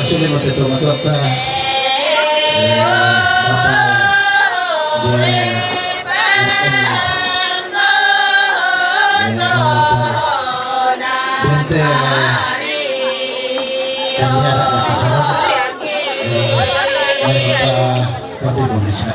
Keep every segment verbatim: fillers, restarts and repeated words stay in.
Sule mate to matuatta. Eh, Bapak, eh, eh, Bente, eh, kami ada di sana. Eh, eh, Bapak, Bapak Indonesia.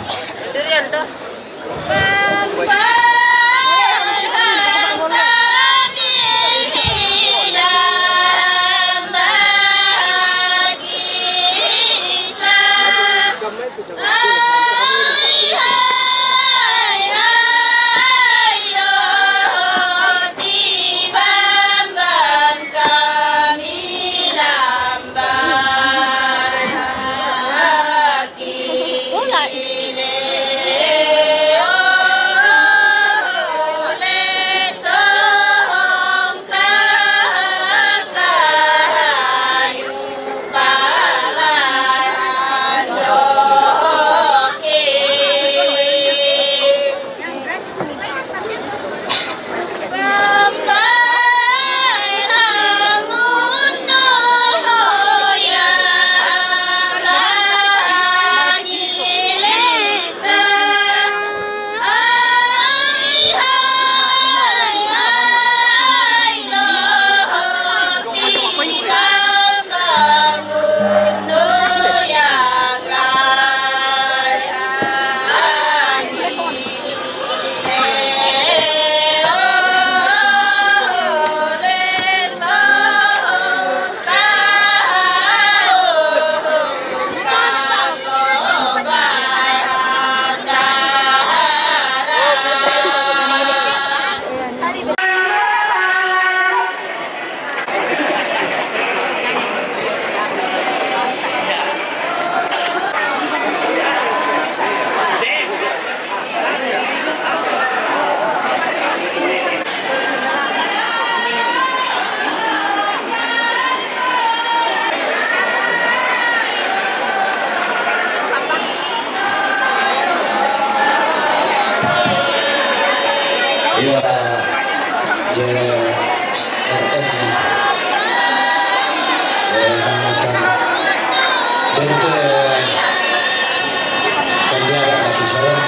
Iya, J R M. Eh, namakan Bente Kandiara Laki Salam.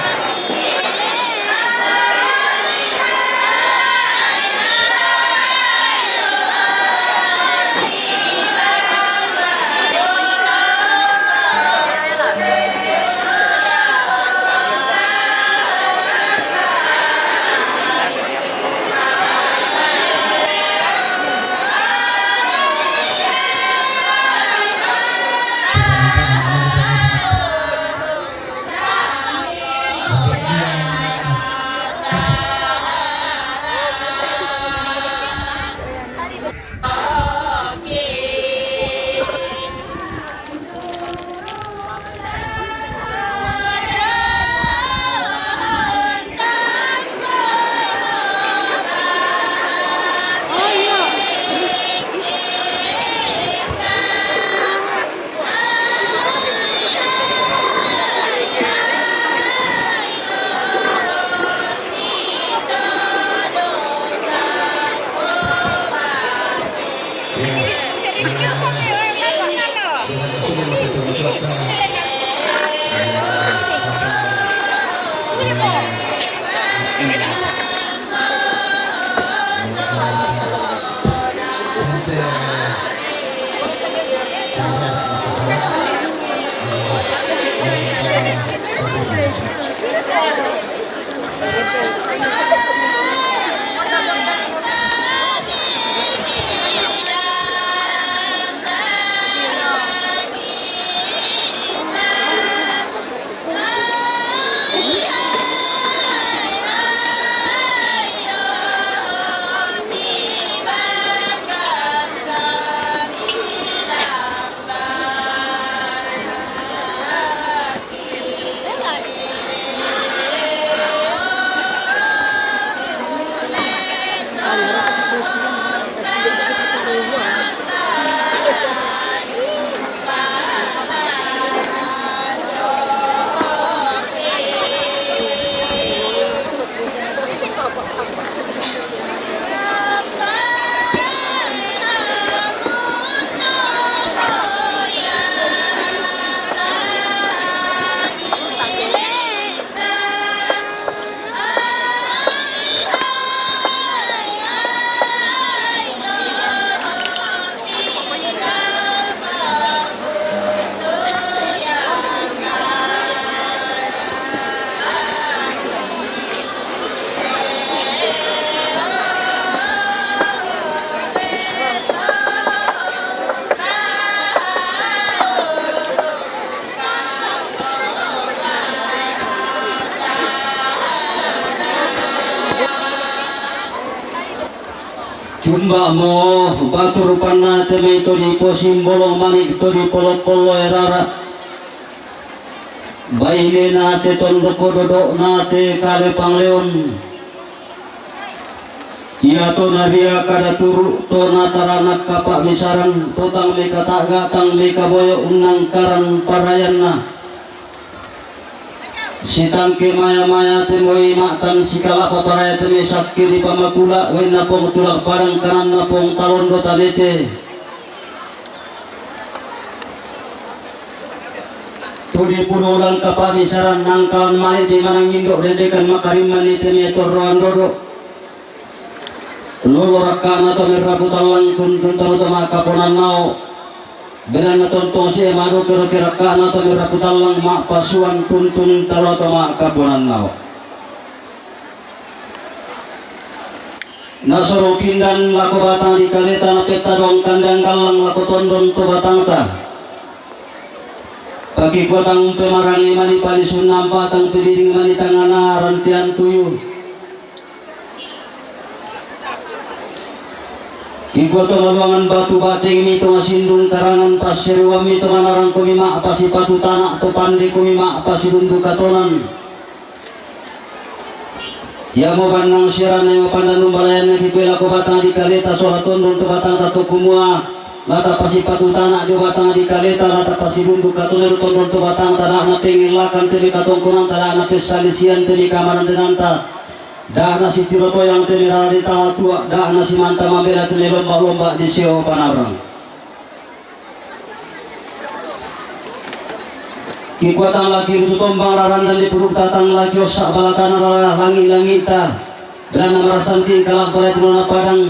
Tumba mo batu rupanna te mai to diposimbolong mani to dipolokkollo erara. Bainena te tondoko dodokna te kale pangleon. Iya to naria kada turu to nataranak kapa'misaran to tang mekata'ga tang mekaboyo unnangkaran parayanna. Sitangke maya-maya te moi ma'tan sikala' paparaya te mai sakke ri pamakula' wainna Pong tulak padang kananna Pong talondo tanete. Tuli pulo ulang kapa'misaran nangkalan mai te manang indo' dendekan makarimman te mai torroan dodo. Lolo rakka'na to merrapu tallang tuntun taro to ma'kaponannao. Belanna tontong sie madoke-doke rakka'na to merrapu tallang ma'pasuan tuntun taro to ma'kaponannao. Nasoro pindan lako batang di kaleta napetta doang kandang gallang lako tondon to batangta. Pakikuatang umpe marangi mani palisunna ampa tang pibiring mani tangana rantian tuyu. Iko to maluangan batu batengmi to masindung karangan passerewanmi to manarang komi ma'pasipatu tana to pande komi ma'pasidundu katonan. Iamo bannang sirana imo pandanung balayanna dibela ko batang di kaleta sola tondon to batangta to kumua lata pasipatu tana dio batang di kaleta lata pasidundu katonan tondon to batangta da'na pengellakan tebe katongkonanta da'na pessalisian tebe kamarandenanta. Da'na sitiro toyang te ri rara ri tau tua, da'na simanta mambela te ri lomba-lomba di sio panarang. Kikuatang laki rutu tombang rarandang di puduk tatang laki ossa balatana rara langi-langi ta. Belanna marasanti kalampa ri tulana padang.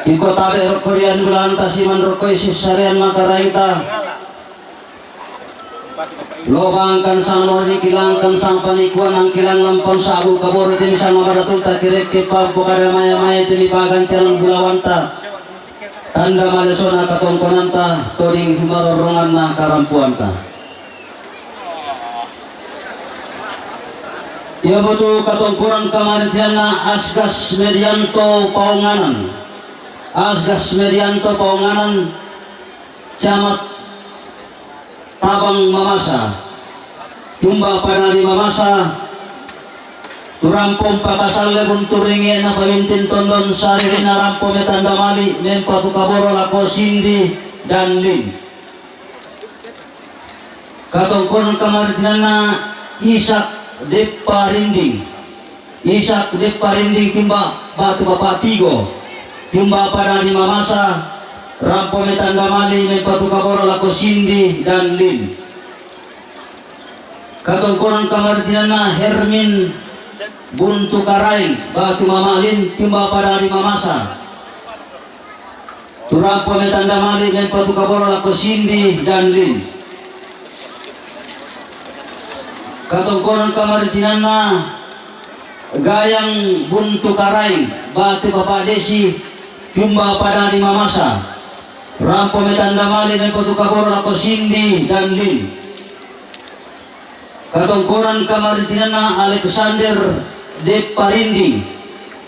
Kikuatabe rokko rian bulanta siman rokkoi sissarean makaraita. Lobangkan sang lori kilangkan sang panikuan ang kilangan pang sabu kaboro temi sang mabaratul takirekke pampo kada maya-maya temi pagantian bulawanta. Tanda malesona katongkonanta toding marorronganna karampuanta. Iya botu katongkonan kamaritianna Asgas Medianto Paonganan. Asgas Medianto Paonganan, Camat Tabang Mamasa, tumba padang di Mamasa, turampong pakasalle buntu ringe'na pamimpin tondon sari rinna rampo metanda mali mempatu kaboro lako Sindi dan Lin. Katongkonan kamaritinanna Ishak Deppa Rinding. Ishak Deppa Rinding timba batu Bapak Pigo. Timba padang di Mamasa, rampo metanda mali mempatu kaboro lako Sindi dan Lin. Katongkonan kamaritinanna Hermin Buntu Karaeng, batu Mama Lin, timba padang di Mamasa. Turampo metanda mali mempatu kaboro lako Sindi dan Lin. Katongkonan kamaritinanna Gayang Buntu Karaeng, batu Bapak Desi, timba padang di Mamasa. Rampo metanda mali mempatu kaboro lako Sindi dan Lin. Katongkonan kamaritinanna Alexander Deppa Rinding,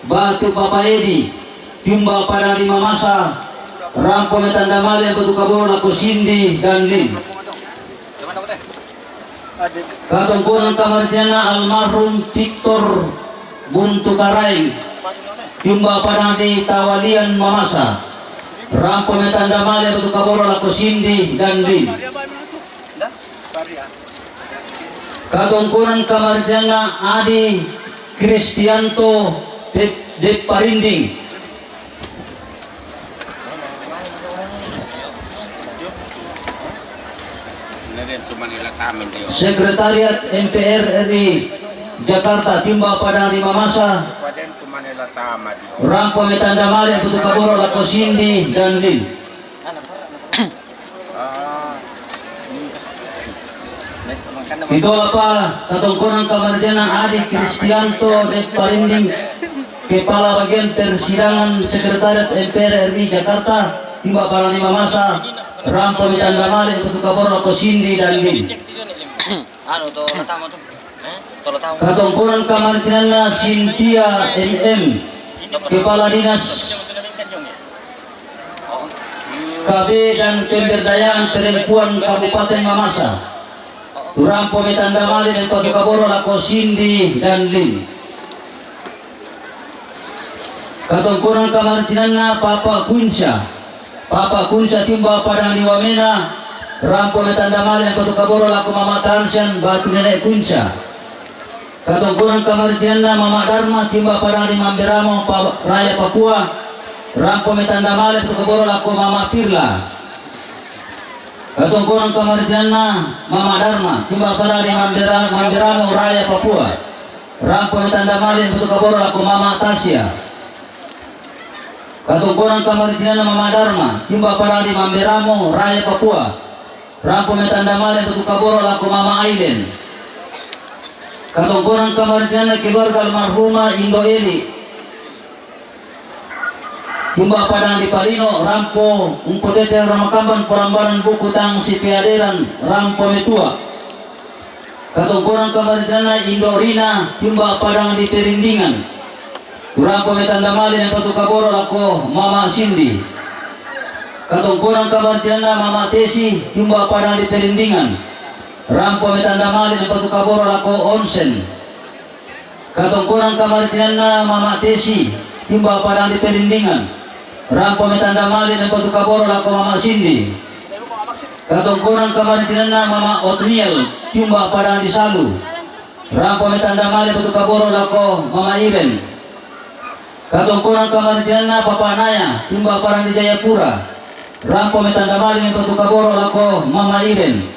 batu Papa Edi, timba padang di Mamasa, rampo metanda mali batu kaboro lako Sindi dan Lin. Katongkonan kamaritinanna almarhum Victor Buntu Karaeng, timba padang di Tawalian Mamasa, rampo metanda mali batu kaboro lako Sindi dan Lin. Katongkonan kamaritinanna Adi Kristianto Dep-, Deppa Rinding. Sekretariat M P R R I Jakarta, timba padang di Mamasa. Rampo metanda mali batu kaboro lako Sindi dan Lin. Itolapa katongkonan kamaritinanna Adi Kristianto Deppa Rinding, Kepala Bagian Persidangan Sekretariat M P R R I Jakarta, timba padang di Mamasa, rampo metanda mali batu kaboro lako Sindi dan Lin. Anu to, pertama to. Katongkonan kamaritinanna Sintia M M, Kepala Dinas K B dan Pemberdayaan Perempuan Kabupaten Mamasa. Tu rampo metanda male nampatukaboro lako Sindi dan Lin. Katongkonan kamaritinanna Papa Kunsa. Papa Kunsa timba padang di Wamena, rampo metanda male nampatukaboro lako Mama Tansian Batu Nenek Kunsa. Katongkonan kamaritinanna Mama Darma timba padang di Mamberamo, Pa-, Raya Papua, rampo metanda male nampatukaboro lako Mama Pirla. Katongkonan kamaritinanna Mama Darma timba padang di Mambera-, Mamberamo, Raya Papua, rampo metanda male nampatukaboro lako Mama Tasia. Katongkonan kamaritinanna Mama Darma timba padang di Mamberamo, Raya Papua, rampo metanda male nampatukaboro lako Mama Aiden. Katongkonan kamaritinanna keluarga almarhumah Indo Eli timba padang di Palino, rampo umpotete rara makamban polambaran buku tang sipeaderan, rampo metua. Katongkonan kamaritinanna Indo Rina timba padang di Perindingan, tu rampo metanda male nampatukaboro lako Mama Sindi. Katongkonan kamaritinanna Mama Tesi timba padang di Perindingan, rampo metanda male nampatukaboro lako Onsen. Katongkonan kamaritinanna Mama Tesi timba padang di Perindingan, rampo metanda male nampatukaboro lako Mama Sindi. Katongkonan kamaritinanna Mama Otniel timba padang di Salu, rampo metanda male nampatukaboro lako Mama Iren. Katongkonan kamaritinanna Papa Naya timba padang di Jayapura, rampo metanda male nampatukaboro lako Mama Iren.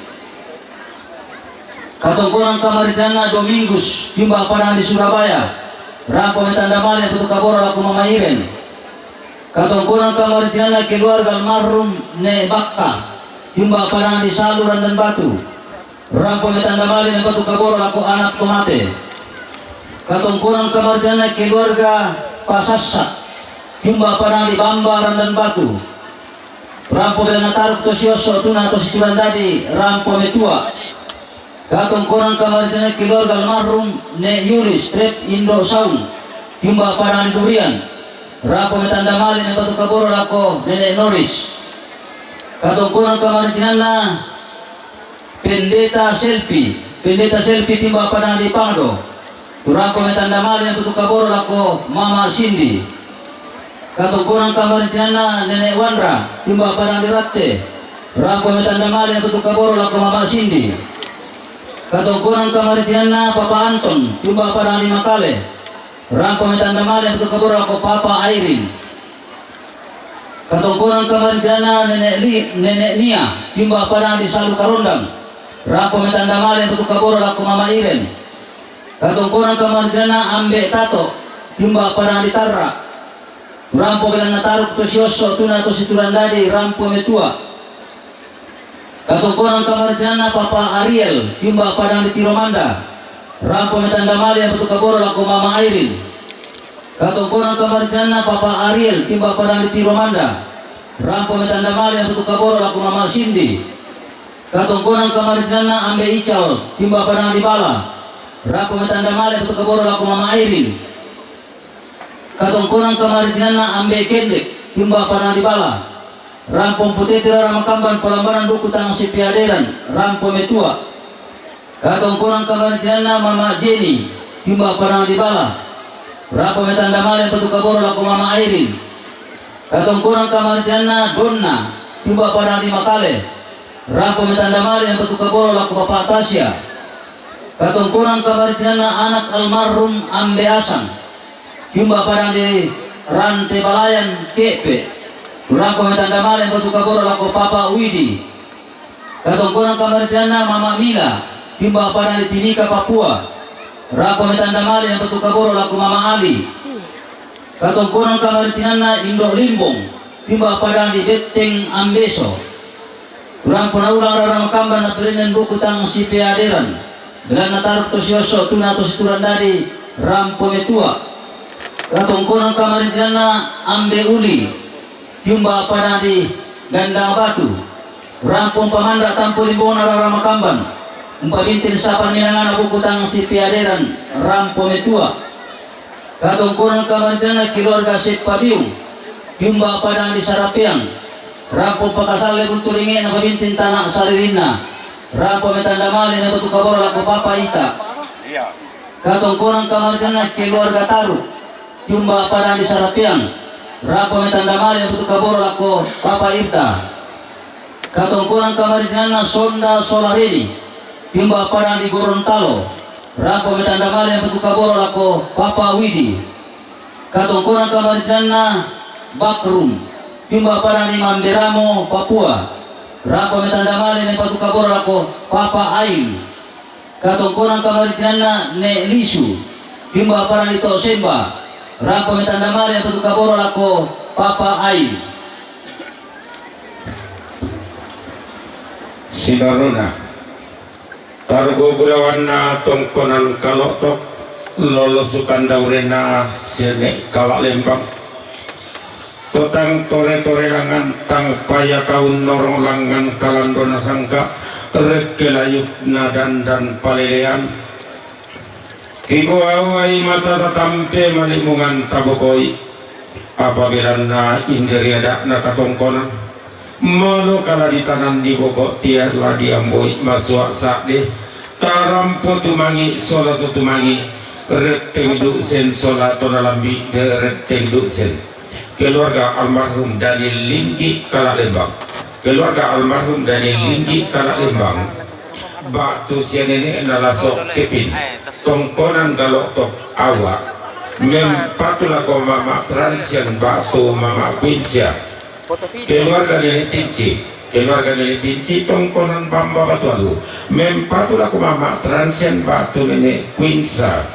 Katongkonan kamaritinanna Domingus timba padang di Surabaya, rampo metanda male nampatukaboro lako Mama Iren. Katongkonan kamaritinanna keluarga almarhum Nek Bakka timba padang di Salu Randan Batu, rampo metanda male nampatukaboro lako anak to mate. Katongkonan kamaritinanna keluarga Pasassa timba padang di Bamba Randan Batu, rampo bela nataruk to siosso tuna to siturandadi, rampo metua. Katongkonan kamaritinanna keluarga almarhum Nek Yulis Trep Indo Saung timba padang di Durian, rampo metanda male nampatukaboro lako Nenek Noris. Katongkonan kamaritinanna Pendeta Selpi, Pendeta Selpi timba padang di Pangdo, tu rampo metanda male nampatukaboro lako Mama Sindi. Katongkonan kamaritinanna Nenek Wandra timba padang di Ratte, rampo metanda male nampatukaboro lako Mama Sindi. Katongkonan kamaritinanna Papa Anton timba padang di Makale, rampo metanda male nampatukaboro lako Papa Airin. Katongkonan kamaritinanna Nenek Li-, Nenek Nia timba padang di Salu Karondang, rampo metanda male nampatukaboro lako Mama Iren. Katongkonan kamaritinanna Ambe Tato timba padang di Tarra, rampo bela nataruk to siosso tuna to siturandadi, rampo metua. Katongkonan kamaritinanna Papa Ariel timba padang di Tiromanda, rampo metanda male nampatukaboro lako Mama Airin. Katongkonan kamaritinanna Papa Ariel timba padang di Tiromanda, rampo metanda male nampatukaboro lako Mama Sindi. Katongkonan kamaritinanna Ambe Ical timba padang di Bala, rampo metanda male nampatukaboro lako Mama Airin. Katongkonan kamaritinanna Ambe Kendek timba padang di Bala, rampo umpotete rara makamban polambaran buku tang sipeaderan, rampo metua. Katongkonan kamaritinanna Mama Jenny timba padang di Bala, rampo metanda male nampatukaboro lako Mama Airin. Katongkonan kamaritinanna Donna timba padang di Makale, rampo metanda male nampatukaboro lako Papa Tasya. Katongkonan kamaritinanna anak almarhum Ambe Asang timba padang di Rante Balayan Kepe, rampo metanda male nampatukaboro lako Papa Widi. Katongkonan kamaritinanna Mama Mila timba padang di Timika, Papua, rampo metanda male nampatukaboro lako Mama Ali. Katongkonan kamaritinanna Indo Limbong timba padang di Betteng Ambeso, tu rampo naulang rara makamban naperinnen buku tang sipeaderan, bela nataruk to siosso tuna to siturandadi, rampo metua. Katongkonan kamaritinanna Ambe Uli timba padang di Gandang Batu, rampo umpamanda tampo limbongna rara makamban. Mpabintin sapa' minangana buku tang sipiaderan, rampo metua. Katongkonan kamarintinanna keluarga Seppabiung, tiumba padang di Sarapeang, rampo pakasalle buntu ringe'na pabintin tana saririnna, rampo metanda male mepatu kaboro lako Papa Ita. Katongkonan kamarintinanna keluarga Taru, tiumba padang di Sarapeang, rampo metanda male mepatu kaboro lako Papa Irta. Katongkonan kamarintinanna Sonda sola Reni, tiumba padang di Gorontalo, rampo metanda male mepatu kaboro lako Papa Widi. Katongkonan kamarintinanna Bakrum, tiumba padang di Mamberamo, Papua, rampo metanda male mepatu kaboro lako Papa Ain. Katongkonan kamarintinanna Ne' Lisu, tiumba padang di To' Semba, rampo metanda male mepatu kaboro lako Papa Ain. Sitoruna. Targo bulawanna tongkonan Kalo'tok, lolo sukanda urena sene' Kala' Lembang. Totang tore-tore langngan tang payakaun norong langngan kalandona sangka, rekke layukna dandan palelean. Kikuawai mata tatampe malimungan tabokoi. Apa belanna inde ri ada'na katongkonan. Mano kala ditananni boko tia la diamboi masua sa'de. Tarampo tumangi sola to tumangi. Retteng du'sen sola to nalambi de retteng du'sen. Keluarga almarhum Daniel Linggi Kala' Lembang. Keluarga almarhum Daniel Linggi Kala' Lembang. Ba'tu sia nene'na Laso Kepin. Tongkonan Galo'tok Awa. Mempatu lako Mama Transian ba'tu Mama Quinsia. Keluarga Nene' Pinci. Keluarga Nene' Pinci tongkonan Bamba Batualu. Mempatu lako Mama Transian ba'tu Nene' Quinsa.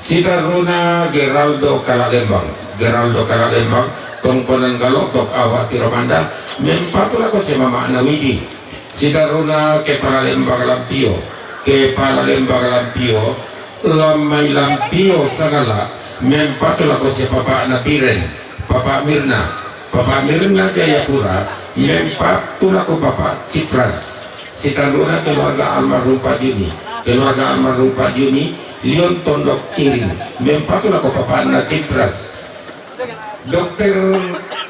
Sitarruna Geraldo Kala' Lembang. Geraldo Kala' Lembang, tongkonan Galo'tok Awa Tiromanda, mempatu lako sia mama'na Widi. Sitarruna Kepala Lembang Lampio. Kepala Lembang Lampio, Lammai Lampio Sangala, mempatu lako sia papa'na Piren, Papa Mirna. Papa Mirna Jayapura, mempatu lako Papa Cipras. Sitarruna keluarga almarhum Pajuni. Keluarga almarhum Pajuni, Lion Tondok Iring, mempatu lako papa'na Cipras. Dokter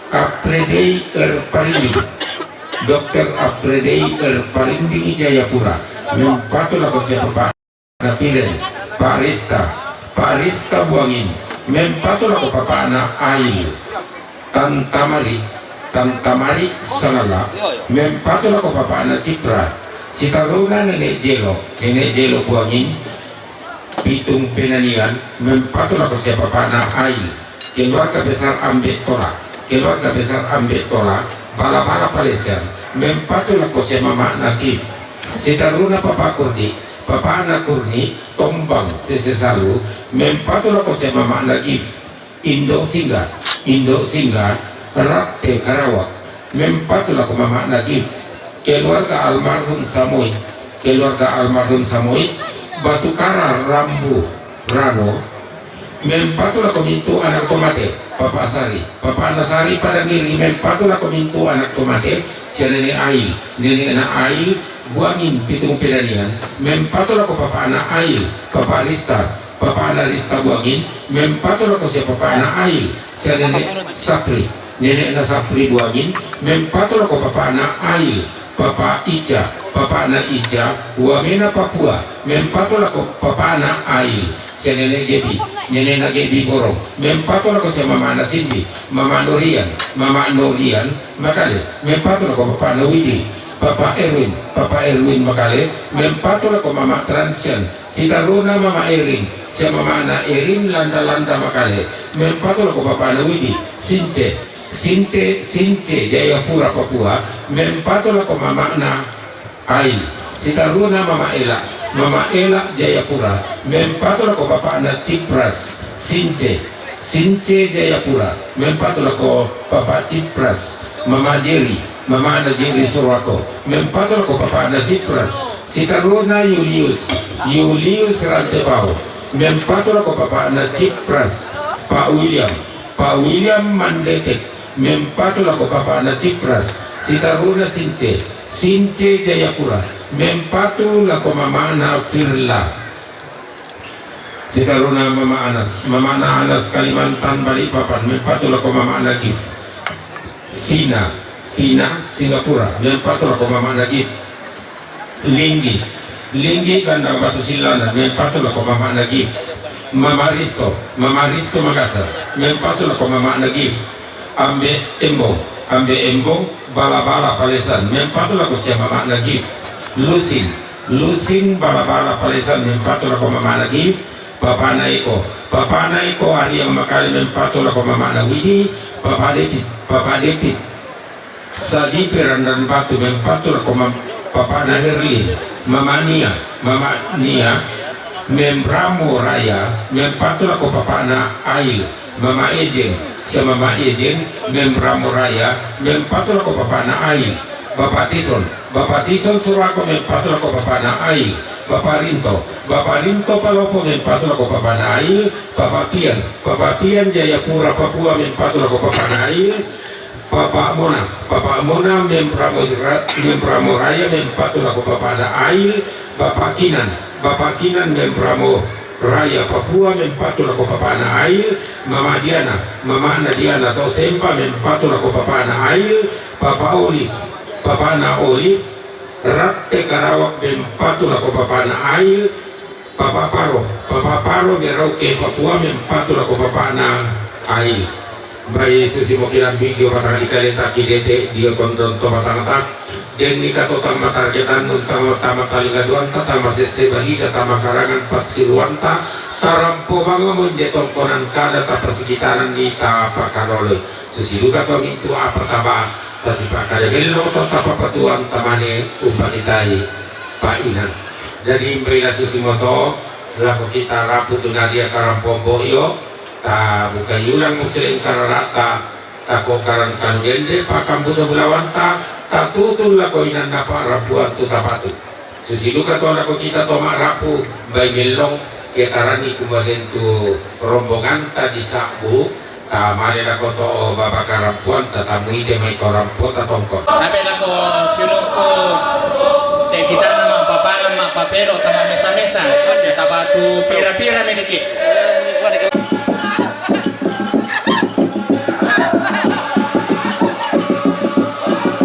Apredei Erparinding. Dokter Apredei Erparinding Jayapura, mempatu lako sia papa'na Piren, Pak Rista. Pak Rista Buangin, mempatu lako papa'na Ail. Tantamari, Tantamari Sangala, mempatu lako papa'na Cipra. Sitarruna Nene' Jelo, Nene' Jelo Buangin, Pitung Penanian, mempatu lako sia papa'na Ail. Keluarga besar Ambe' Tola. Keluarga besar Ambe' Tola, Bala-bala Palesian, mempatu lako sia mama'na Kif. Sitarruna Papa Kurdi, papa'na Kurni, Tombang Sesesalu, mempatu lako sia mama'na Kif. Indo' Singga, Indo' Singga, Ratte Karawak, mempatu lako mama'na Kif. Keluarga almarhum Samoit, keluarga almarhum Samoit, Batu Kara Rambu, Rano, mempatu lako mintu' anak to mate, Papa Sari. Papa'na Sari Padangiri, mempatu lako mintu' anak to mate, sia Nene' Ail. Nene'na Ail, Buangin Pitung Penanian, mempatu lako papa'na Ail, Papa Rista. Papa'na Rista Buangin, mempatu lako sia papa'na Ail, sia Nene' Sapri. Nene'na Sapri Buangin, mempatu lako papa'na Ail, Papa Ica. Papa'na Ica, Wamena Papua, mempatu lako papa'na Ail, sia Nene' Gebi. Nene'na Gebi Borong, mempatu lako sia mama'na Simbi, Mama Norian. Mama Norian Makale, mempatu lako papa'na Widi. Papa Erwin, Papa Erwin Makale, mempatu lako Mama Transian. Sitarruna Mama Erin, sia mama'na Erin Landa-landa Makale, mempatu lako papa'na Widi. Since, Sinte, Since Jayapura Papua, mempatu lako mama'na Ail. Sitarruna Mama Ela, Mama Ela Jayapura, mempatu lako papa'na Cipras. Since, Since Jayapura, mempatu lako Papa Cipras. Mama Jeri, mama'na Jeri Sorwako, mempatu lako papa'na Cipras. Sitarruna Yulius, Yulius Rantepao, mempatu lako papa'na Cipras. Pak William, Pak William Mandetek, mempatu lako papa'na Cipras. Sitarruna Since, Since Jayapura, Mempatu lako mama'na Firla. Sitaruna mama Anas, mama'na Anas Kalimantan Balikpapan, mempatu lako mama'na Gif. Fina, Fina Singapura, mempatu lako mama'na Gif. Linggi, Linggi Kandang Batu Silanan, mempatu lako mama'na Gif. Mama Risto, Mama Risto Makassar, mempatu lako mama'na Gif. Ambe Embong, Ambe Embong Bala-bala Palesan, mempatu lako sia mama'na Gif. Lusin, Lusin Bala-bala Palesan, mempatu lako mama'na Gif. Papana Eko, Papana Eko Arya Mamakale, mempatu lako mama'na Widi. Papa Depit, Papa Depit Sadipi Randan Batu, mempatu lako mam-, papana Herli. Mama Nia, Mama Nia Membramo Raya, mempatu lako papana Ail. Mama Ejen, sia Mama Ejen Membramo Raya, mempatu lako papana Ail. Bapa Tison, Bapa Tison Surako, mempatu lako papana Ail. Bapa Rinto, Bapa Rinto Palopo, mempatu lako papana Ail. Papa Pian, Papa Pian Jayapura Papua, mempatu lako papana Ail. Papa Mona, Papa Mona Membramo Ra-, Membramo Raya, mempatu lako papana Ail. Bapa Kinan, Bapa Kinan Membramo Raya Papua, mempatu lako papana Ail. Mama Diana, Mama'na Diana Tosempa, mempatu lako papana Ail. Papa Olive, Papana Olive Ratte Karawak, mempatu lako papana Ail. Papa Paro, Papa Paro Merauke Papua, mempatu lako papana Ail. Mbai susimo kilambi dio batang di kaleta kidete dio tondon to batangta. Denni katotang matargetan nuntang tama talingaduanta, tama sesse balita, tama karangan passiruanta, tarampo mangamo inde tongkonan kada tapasikitanan ni tapakaroloi. Susiduka to mintu apa taba tasipakkada bello to tapapatuan tamane umpakitai. Painan. Jadi mbaina susimoto lako kita rapu tu nadia karampo boyo, tabukai ulang musileng kararata, tako karan kanu dende pakambuda bulawanta, tatutun lako inanna pa'rapuan tu tapatu. Susiduka to lako kita to ma'rapu, mbai mellong, ketarani kumaden tu rombonganta di sabbu, tamade lako to baba karampuanta, tamuite mai to rampota tongkon. Sampai lako siulungku, te kita nama papangan ma papelo tama mesa-mesa, tapatu pira-pira mediki.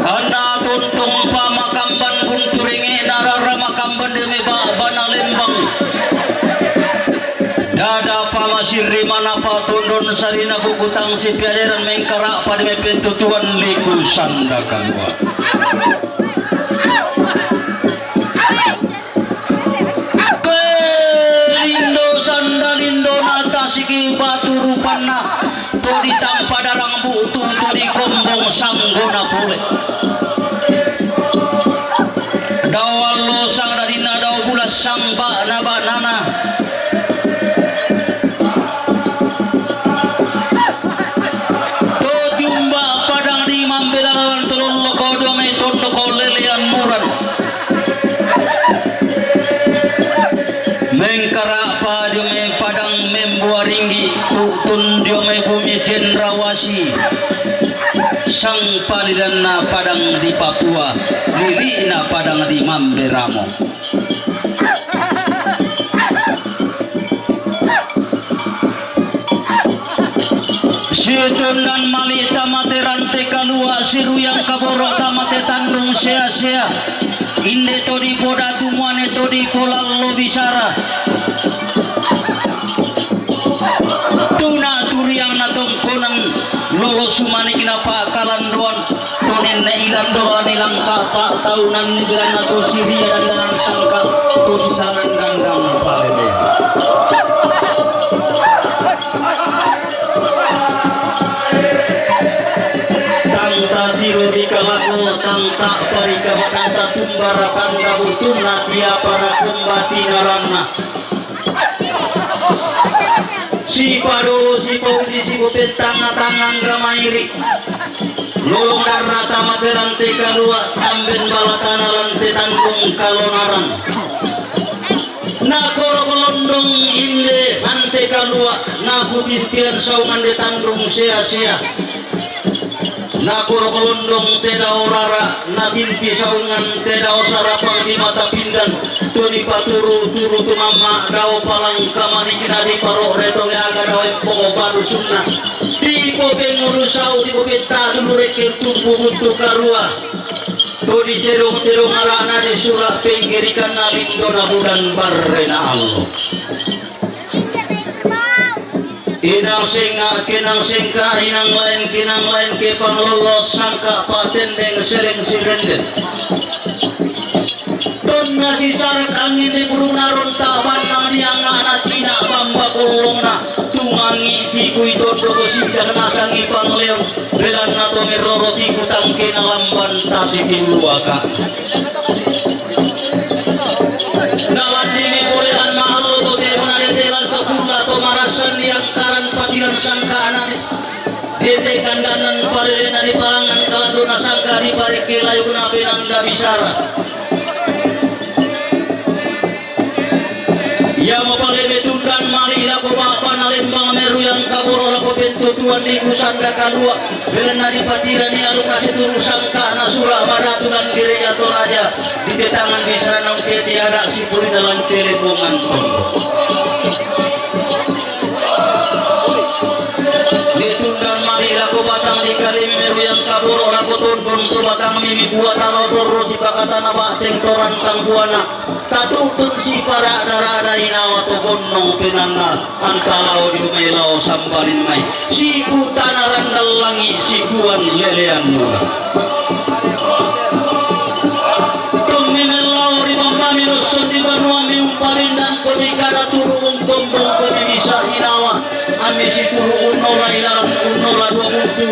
Anna tuntung pa makamban bunturingi narara makamban demi ba-, bana lembang. Dada pa masirri manapa tondon sarina bukutang sipiaderan mengkara pa demi pentutuan liku sanda kalua. Ke lindo sanda lindo na tasiki batu rupanna, to ditampa darang butu, to dikombong sanggona pole. Dao allo sang dadinna, dao bulan sang ba'na-ba'nana. To tiumba padang di mambela lawan tololloko dua mai tondoko lelean muran. Mengkara'pa dio mai padang membua ringgi, tu'tun dio mai bumi cendrawasi, sang palidanna padang di Papua, lili'na padang di Mamberamo. Situndan mali tamate rante kalua, siruyang kaboro tamate tandung sea-sea. Inde to dipodatu muane to dipolallo bisara. Tuna turiang natongkonan lolo sumanik napakalandoan. Tonenne ilan dolan ilang kapa taunan ni belanna to siria dandanan sangka to sisaran gandang palele. Tangta tiro di kalako, tangta parikama, tangta tumbara, tangta butunna, tiapara kombati naranna. Sipadolo, sipauli, sipopettanga-tangangga mairi. Lolong darra tamate rante kalua, tamben balatana rante tandung kalonaran. Nakoro kolondong inde rante kalua, nakutintian saungan de tandung sea-sea. Nakurok londong te dao rara, natinti saungan te dao sarapang di mata pindan, tu dipaturu-turu tumama dao palang kamarikina di paro reto leaga dao empoko baru sunna. Di pope ngulu sau, di pope tadu lureke tumpu buntu karua. Tu di terung-terung arana di sura penggirikan na lindo na bulan barrena allo. Inang senga, kenang sengka, inang lain, kenang lain, ke panglolo, sangka, patendeng, sereng, sirenden. Tonna sisarak angin di burung naron tabanang di angana tina bamba golongna, tumangi tikui tondo ko sidak nasangi pangleon, belanna to meroro tiku tangkena lamban tasi piluaka. Nalandini bolean maallo to tebona detelan to kulla to marasan di angkaran patiran sangka anadis. Dende kandanan palelena di palangan kalandona sangka di pareke layukna penanda bisara. Ia mapalebe tundan mali lako bapa na lembang meru yang kaboro lako pentutuan di kusanda kalua. Belanna dipatirani alukna situru sangka na sura maratu dan gereja Toraja di tetangan bisara naung keti adak sipurina lan telepongan tondo. Ditundan mali lako batang di kalimi meru yang kaboro lako tondon tu batang mimi kuat alo torro sipakatana bahteng torantang buana. Tatutun siparada-rada inawa to bonnong penanna anta lao di umai lao sambalin mai. Siku tana randal langi sikuan lelean muna. Tommi mellao ri bambami losson di banuammi umpalindan komi kada turu ungkombong komi bisa inawa. Ami situru unnola ilaran unnola dua buntu.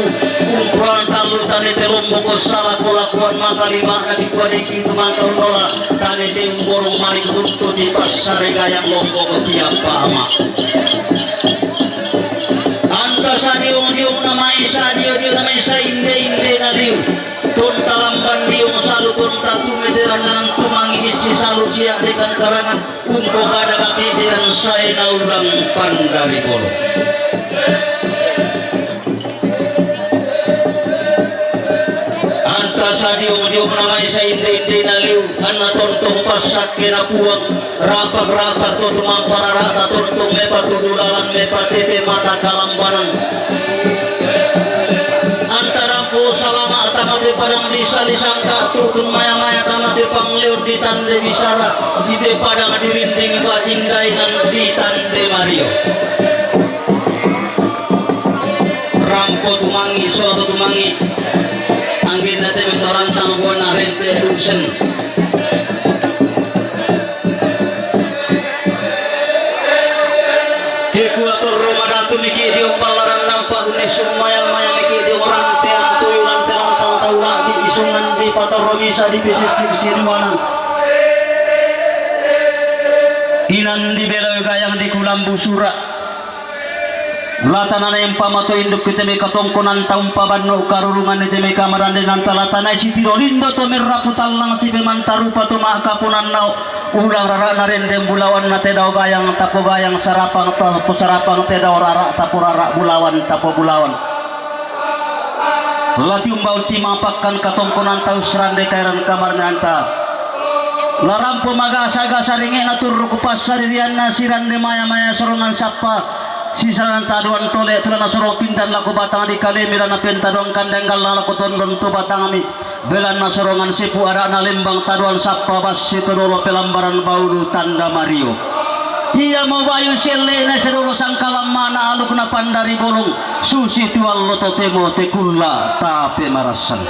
Umpulan tallu tane te lomboko sala kolakuan maka lima na dikua diki. Tumangka unnola tane te umborong malik buntu di passare gayang lomboko tiap pama. Anta sadiong-diong namai sadio-dio namai sainde-inde na liu. Tonta lamban diong salu tonta tumeteran nanan tumangi isi salu siak dekan karangan. Umpo kada kaki diran sae na ulang pandari bolo. Anta sadiong-diong namai sainde-inde na liu anna tontong passakke na puang rapak-rapak to tumampa rarata tontong mepa tudu lalan mepa tete mata kalambanan. Anta rampo salama tama te padang di sali sangka tutun maya-maya tama te pangleon di tande bisara. Ide padang dirinding batin dainan di tande mario. Rampo tumangi, solo tumangi. Angginna te metorantang buana rente dusen. Kekua torro madatu miki dio pallaran nampa unne summayang-mayang miki dio rantean tuyu lante lantang tau labi isungan di patorro misa di pisis di sinuanan. Inan di belo gayang di kulambu sura. Latana na empama to induk kite me katongkonan taumpa banno karurungan ite me kamarande nanta latana sitiro lindo to merrapu tallang sipe mantarupa to makapunan nao ulang rara na rendeng bulawan na tedao gayang tapo gayang sarapang tapo sarapang tedao rara tapo rara bulawan tapo bulawan. Latiumba unti mapakkan katongkonan tau serande kairan kamarnanta. Larampo magasa-gasa ringe na turru ku passaririanna sirande maya-maya sorongan sappa. Sisarana taduan tole tulana sorong pindan lako batang di kalemi lana pentaduan kandeng galla lako tondon tu batangmi. Belanna sorongan sipu arakna lembang taduan sappa bassi todolo pelambaran baulu tanda mario. Ia mo bayu sellena sedolo sangkalammana alukna pandari bolong. Susi tuallo totemo tekulla tape marassan.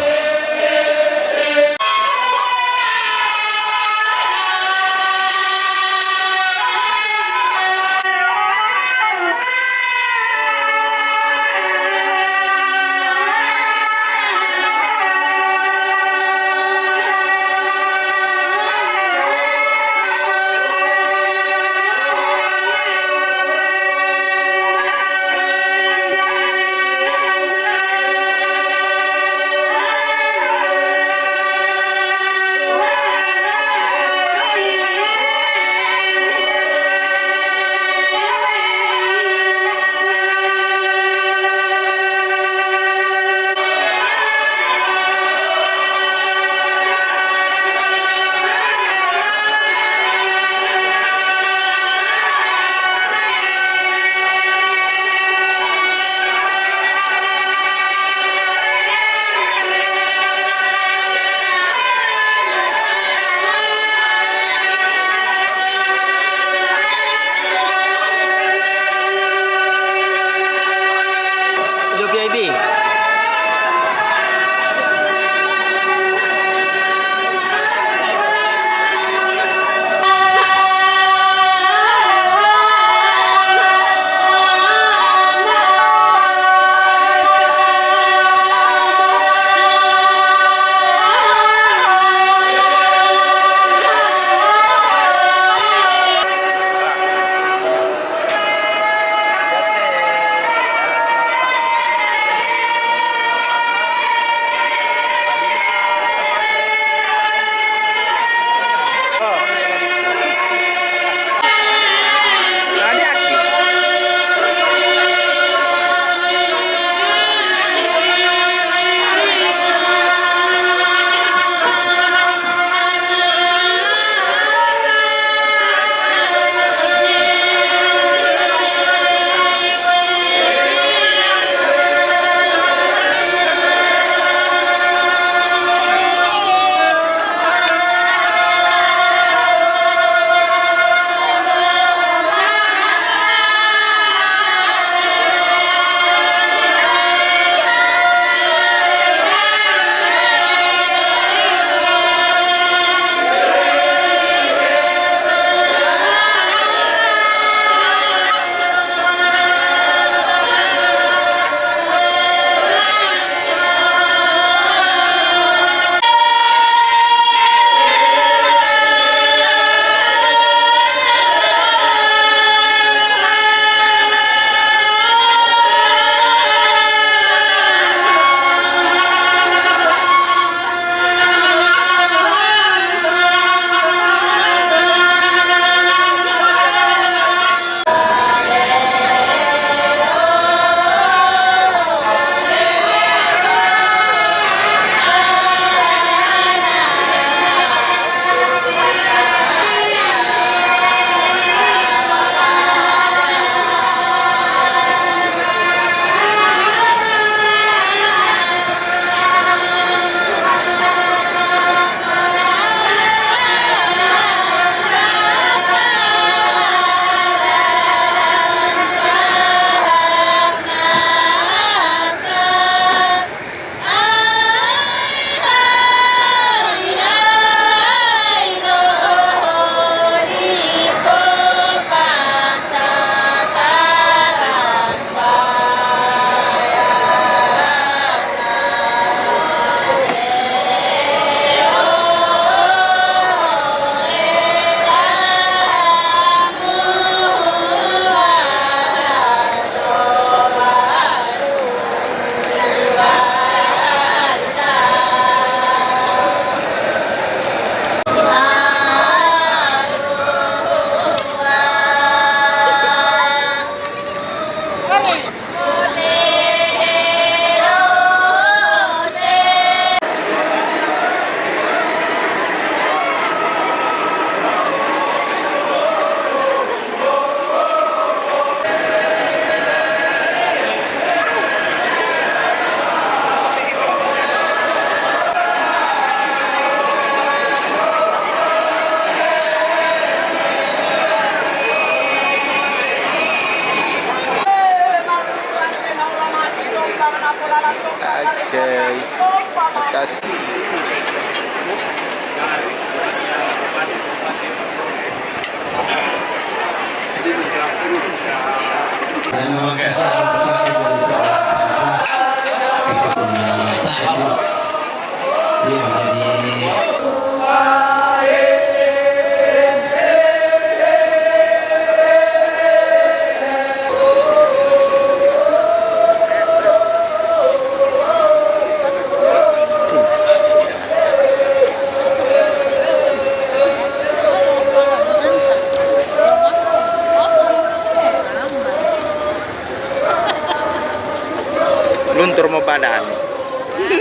Badan.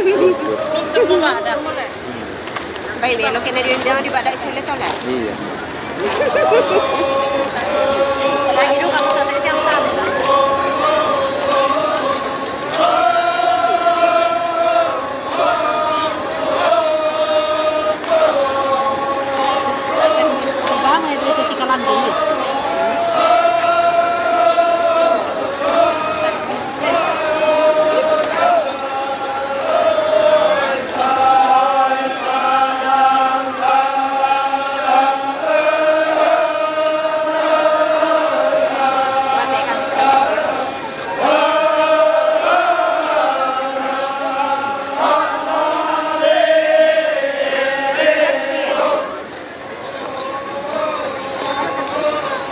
Luntur. Baik, lo kena diundang di badan Isya Tolan. Iya. Selain itu, kamu tak ada jam. Bang, itu si Kalandung.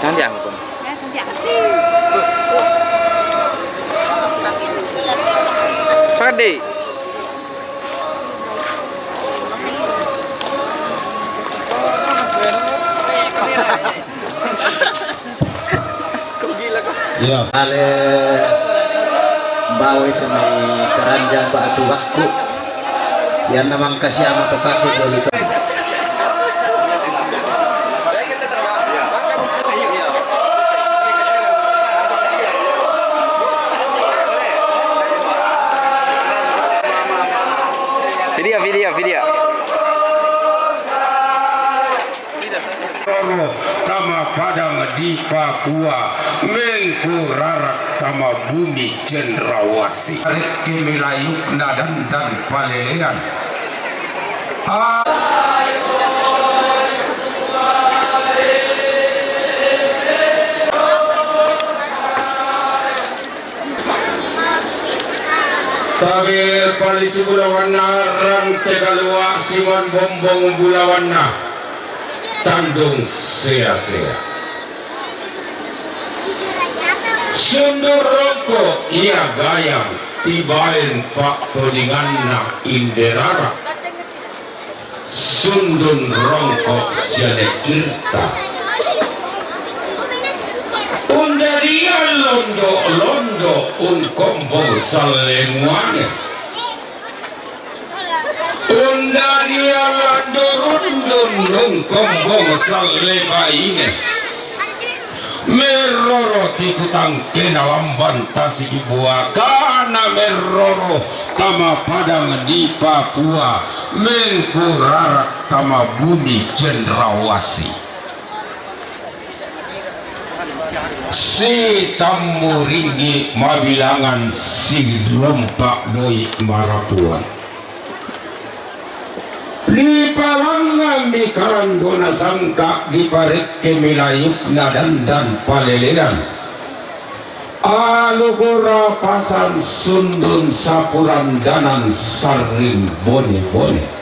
Tandiang pun. Padi. Iya. Ale bawa itu mai keranjang batu bakku. Yang namang kasih amat pakai dulu. Video, video, video. Roro tama Padang di Papua, mengku rarak tama bumi cendrawasih. Rekke melayukna dandan palelean. Ah. Tabe palisu bulawanna, rante kalua siman bombong bulawanna, tandung sea-sea. Sundur rongko ia gayang, tibaen pattodinganna inderara. Sundun rongko siale irta. Undaria londo-londo ungkombong sallemuane. Undaria lando rundun ungkombong sallebaine. Merroro tikutangkena lamban tasik buakana merroro tama Padang di Papua, mengku rarak tama bumi cendrawasih. Sitammu ringgi mabilangan silompa doi marapuan. Dipalangngami kalandona sangka, diparekke milayukna dandan palelean. Alugora pasan sundun sapurandanan sarring bone-bone.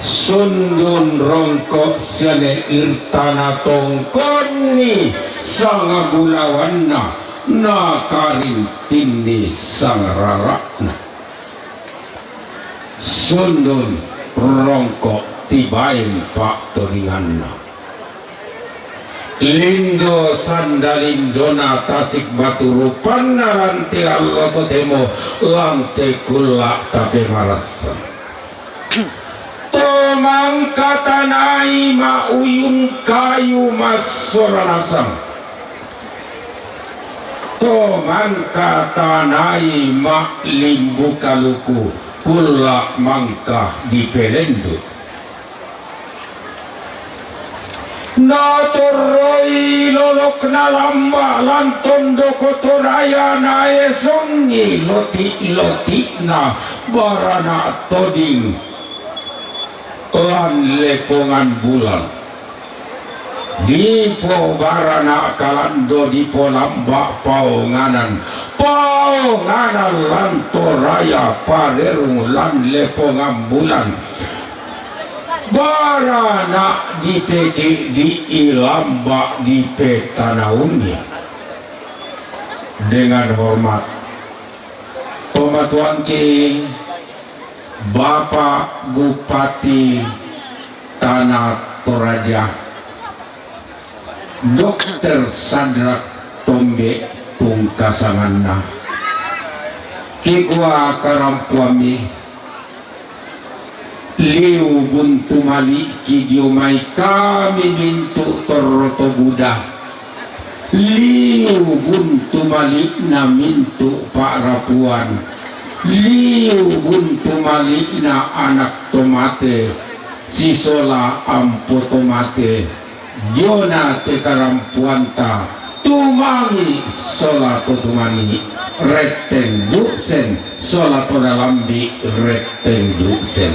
Sundun rongko siane irtana tongkonni sanga bulawanna nakarintinni sangrarakna. Sundun rongko tibaen pattodinganna. Lindo sanda lindona tasik batu rupanna rante allo totemo lante kulla tape marassa. To mangka tanai ma uyun kayu massora nasang. To mangka tanai ma limbu kaluku, kulla mangka dipelendu. Natorroi lolokna lamba lan tondoko Toraya naesongi loti-loti'na barana toding lan lepongan bulan. Dipo barana kalando, dipo lamba paonganan, paonganan lan Toraya parerung lan lepongan bulan. Barana dipeke di'i lamba dipetanaungi. Dengan hormat, Tomatuangki Bapak Bupati Tanah Toraja, Dokter Sadrak Tombe tungkasanganna. Kikua karampuammi, liu buntu mali'ki dio mai kami mintu' torro to buda. Liu buntu mali'na mintu' pa'rapuan. Liu buntu mali'na anak to mate, sisola ampo to mate. Diona te karampuanta, tumangi' sola to tumangi', retteng du'sen sola to nalambi' retteng du'sen.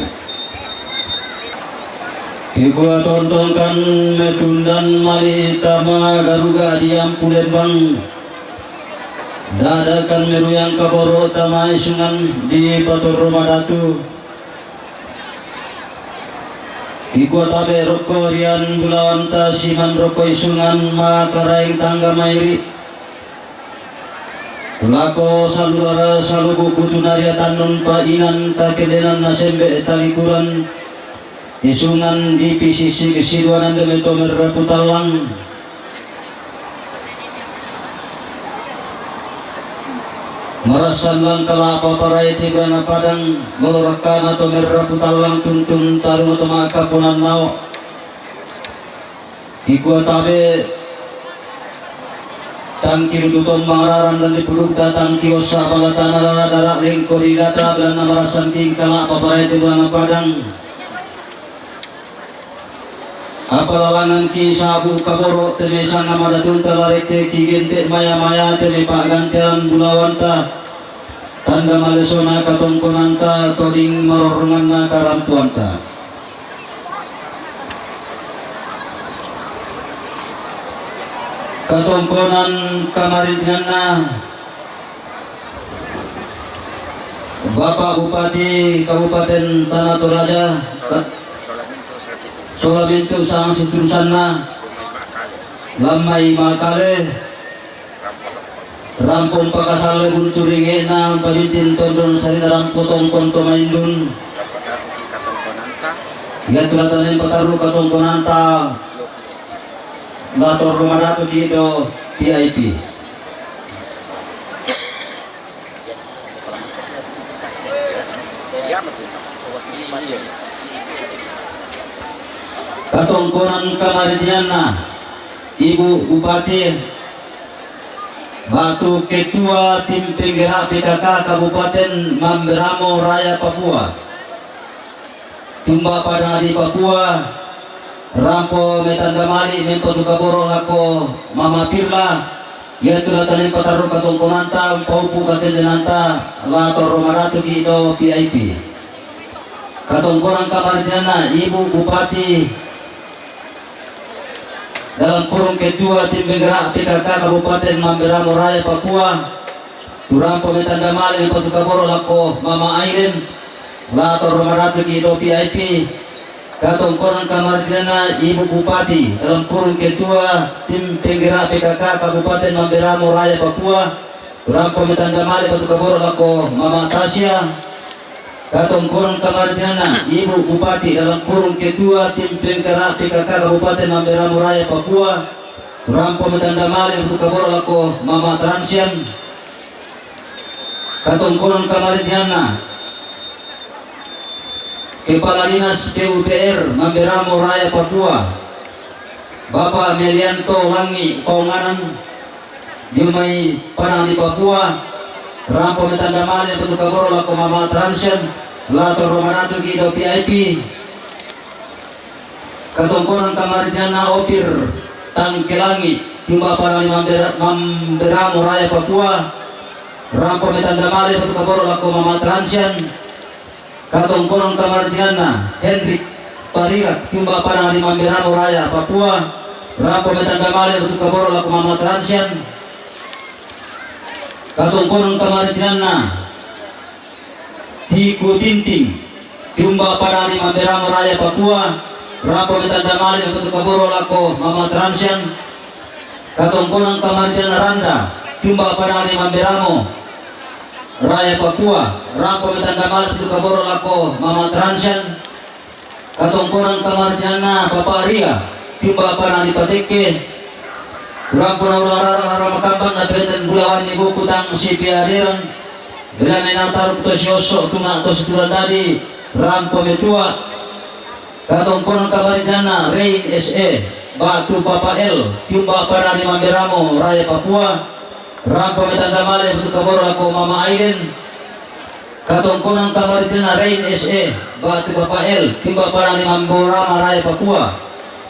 Kikua tontongkan metundan mali' tama garuga diampu lembang, dadakan meruyang kaboro' tama isungan di patorro madatu. Kikua tabe' rokko rian bulawanta siman rokko isungan makaraeng tangga mairi'. Lako salulara salubu kutu nariatannun pa'inan kakendenan nasembe' talikuran, isungan dipisisi siduanan deme to merrapu tallang. Marassan langkala' paparai tibrana padang, lolo rakkana to merrapu tallang tuntun tarungo to ma'kapponan nao'. Kikua tabe' tangki rutu tombang raran dan dipudukta tangki ossa bagatana rara dara lengko ri data belanna marassan tingkala' paparai tibrana padang. Apa lalangangki sabu kaboro' te mai sanga madatunta la rekke kigente' maya-maya te mai pa'gantean bulawanta, tanda malesona katongkonanta toding marorronganna karampuanta. Katongkonan kamarintinanna Bapak Bupati Kabupaten Tana Toraja, sola mintu' sang siturusanna, lammai makale, rampo mpakasalle buntu ringe'na, mpabinting tonrong sarina rampo tongkon to maindun. Iatu la tanaeng patarru' katongkonanta, la torro madatuki' do V I P. Katongkonan kamarintinanna Ibu Bupati, batu Ketua Tim Penggerak P K K Kabupaten Mamberamo Raya Papua. Timba padang di Papua, rampo metanda mali' mempatu kaboro' lako Mama Pirla, iatu la tanaeng patarru' katongkonanta, umpaupu kakendenanta, la torro madatuki' do V I P. Katongkonan kamarintinanna Ibu Bupati, dalam kurung Ketua Tim Penggerak P K K Kabupaten Mamberamo Raya Papua, tu rampo metanda mali' mempatu kaboro' lako Mama Airin, la torro madatuki' do V I P. Katongkonan kamarintinanna Ibu Bupati, dalam kurung Ketua Tim Penggerak P K K Kabupaten Mamberamo Raya Papua, tu rampo metanda mali' mempatu kaboro' lako Mama Tasya. Katongkonan kamarintinanna Ibu Bupati, dalam kurung Ketua Tim Penggerak P K K Kabupaten Mamberamo Raya Papua, rampo metanda mali' mempatu kaboro' lako Mama Transian. Katongkonan kamarintinanna Kepala Dinas P U P R Mamberamo Raya Papua, Bapak Melianto Langi Paunganan, dio mai padang di Papua, rampo metanda mali' mempatu kaboro' lako Mama Transian, la torro madatuki' do V I P. Katongkonan kamarintinanna Opir Tangkelangi, timba padang di Mambera-, Mamberamo Raya Papua, rampo metanda mali' mempatu kaboro' lako Mama Transian. Katongkonan kamarintinanna Henrik Parirak, timba padang di Mamberamo Raya Papua, rampo metanda mali' mempatu kaboro' lako Mama Transian. Katongkonan kamarintinanna Tiku Tinting, timba padang di Mamberamo Raya Papua, rampo metanda mali' mempatu kaboro' lako Mama Transian. Katongkonan kamarintinanna Randa, timba padang di Mamberamo Raya Papua, rampo metanda mali' mempatu kaboro' lako Mama Transian. Katongkonan kamarintinanna Papa Ria, timba padang di Patekke, rampo naula rara-rara makambang na peten bulawan di buku tang sipiaderan. Bela na inang taru to si Oso, tuna to si Tulandadi, rampo metua. Katongkonan kamarinana Rein S E, batu Papa L, timba padang di Mamberamo, Raya Papua. Rampo metanda male batu kaboro lako Mama Ailen. Katongkonan kamarinana Rein S E, batu Papa L, timba padang di Mamberamo, Raya Papua.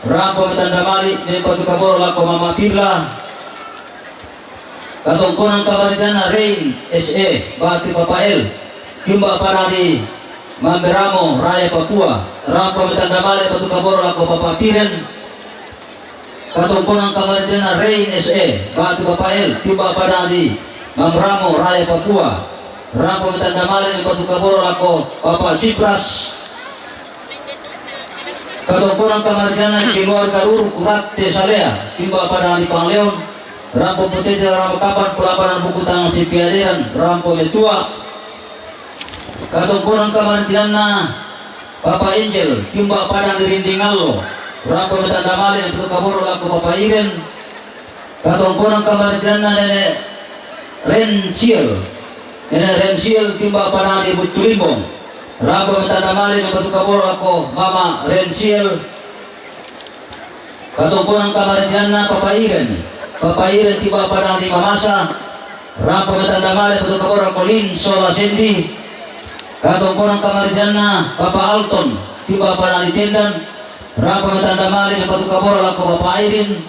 Rampo metanda male batu kaboro lako Mama Pirla. Katongkonan kamarinana Rein S E, batu Papa L, timba padang di Mamberamo, Raya Papua. Rampo metanda male batu kaboro lako Papa Piren. Katongkonan kamarinana Rein S E, batu Papa L, timba padang di Mamberamo, Raya Papua. Rampo metanda male batu kaboro lako Papa Cipras. Katongkonan kamarinana keluarga Ruru Kurate Salea, timba padang di Pangleon. Rampo potete rama kapan, pulambanan buku tangan si piaderan, rampo metua. Katongkonan kamarinana Papa Angel, timba padang di Rindingallo. Rampo metanda male batu kaboro lako Papa Iren. Katongkonan kamarinana Nenek Rensiel. Nenek Rensiel, timba padang di Butulimbong. Rampo metanda male batu kaboro lako Mama Rensiel. Katongkonan kamarinana Papa Iren. Papa Iren, timba padang di Mamasa. Rampo metanda male batu kaboro lako Lin Sola Sendi. Katongkonan kamarinana Papa Alton, timba padang di Tendan. Rampo metanda male batu kaboro lako Papa Airin.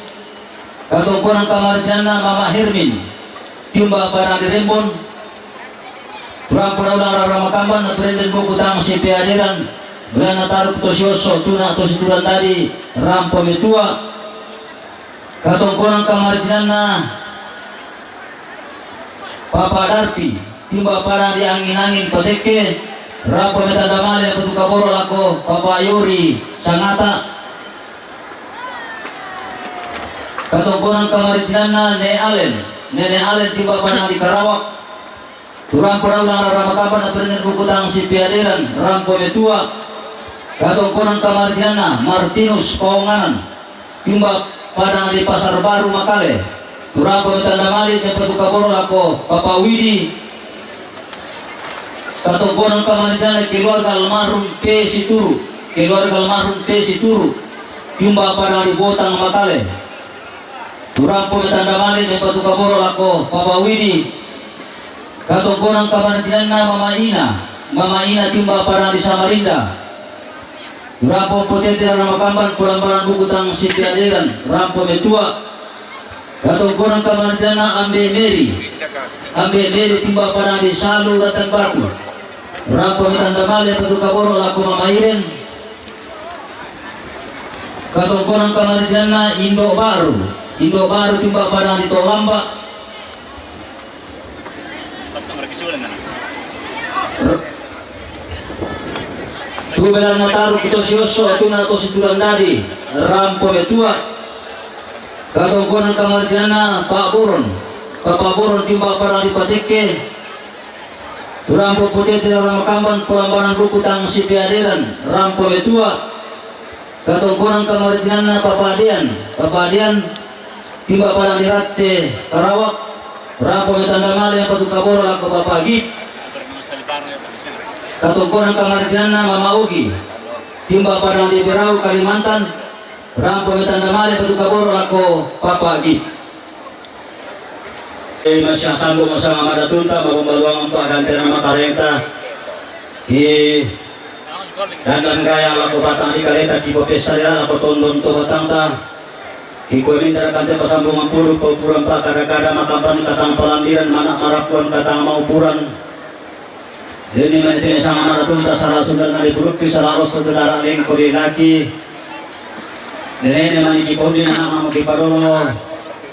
Katongkonan kamarinana Mama Hermin, timba padang di Rembon. Rampo na ulang rara makamban, na perenden buku tangan si piaderan, bela na taru to si Oso, tuna to si Tulandadi, rampo metua. Katongkonan kamarinana Papa Darpi, timba padang di Angin-angin Pateke. Rampo metanda male batu kaboro lako Papa Yori Sangata. Katongkonan kamarinana Ne Alen, Nenek Alen, timba padang di Karawak. Rampo na ulang rara makamban, na perenden buku tangan si piaderan, rampo metua. Katongkonan kamarinana Martinus Paonganan, timba padang di Pasar Baru Makale. Rampo metanda male batu kaboro lako Papa Widi. Katongkonan kamarinana keluarga almarhum P Situru, keluarga almarhum P Situru, timba padang di Botang Makale. Rampo metanda male batu kaboro lako Papa Widi. Katongkonan kamarinana Mama Ina, Mama Ina, timba padang di Samarinda. Rampo potete rara makamban, pulambanan buku tangan si piaderan, rampo metua. Katongkonan kamarinana Ambe Meri, Ambe Meri, timba padang di Salu Ratan Batu. Rampo metanda male batu kaboro lako Mama Iren. Katongkonan kamarinana Indo Baru, Indo Baru, timba padang di Tolamba. Tu bela na taru to si Oso, tuna to si Tulandadi, rampo metua. Katongkonan kamarinana Pak Boron, Papa Boron, timba padang di Pateke. Rampo potete rara makamban, pulambanan buku tangan si piaderan, rampo metua. Katongkonan kamarinana Papa Dean, Papa Dean, timba padang di Rate Karawak. Rampo metanda male batu kaboro lako Papa Gip. Katongkonan kamarinana Mama Ogi, timba padang di Berau, Kalimantan. Rampo metanda male batu kaboro lako Papa Gip. Eh, masiang sambu masanga madatunta, mabombaluangan pagantian makarenta. Ki dandan gaya lako batang di kaleta, ki popesa lako tondon to batangta. Ki kue minta kante pasambungan puru, paupuran pakada-kada, makamban katang palambiran, manak marapuan katang maupuran. Deni mani tene sanga maratunta sala sundal nadi pulupi sala rosso dudara lengko di laki. Nene mani kipondi na nama kipadolo.